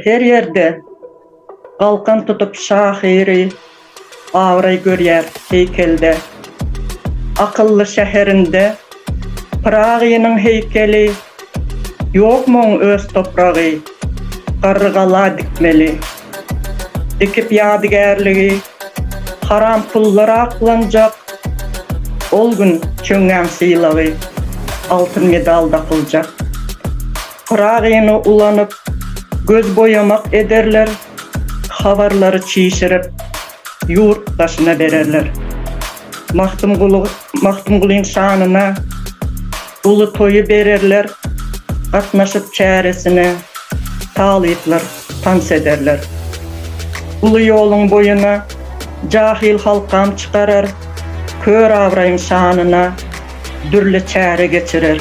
Her ýerde galkan tutup şahyry abraý görýär heýkelde. Akylly şäherinde Pyragynyň heýkeli, ýokmy oň öz topragy, Garrygala dikmeli. Dikip ýadygärligi, haram pullar aklanjak, ol gün çöňňäň sylagy, altyn medal dakyljak. Pyragyny ulanyp, göz boýamak ederler, habarlary çişirip, ýurt daşyna bererler. Magtymguly, Magtymgulyň şanyna uly toýy bererler, gatnaşyp çäresine talyplar tans ederler. Uly ýoluň boýuna jahyl halkam çykarar, kör abraýyň şanyna dürli çäre geçirer.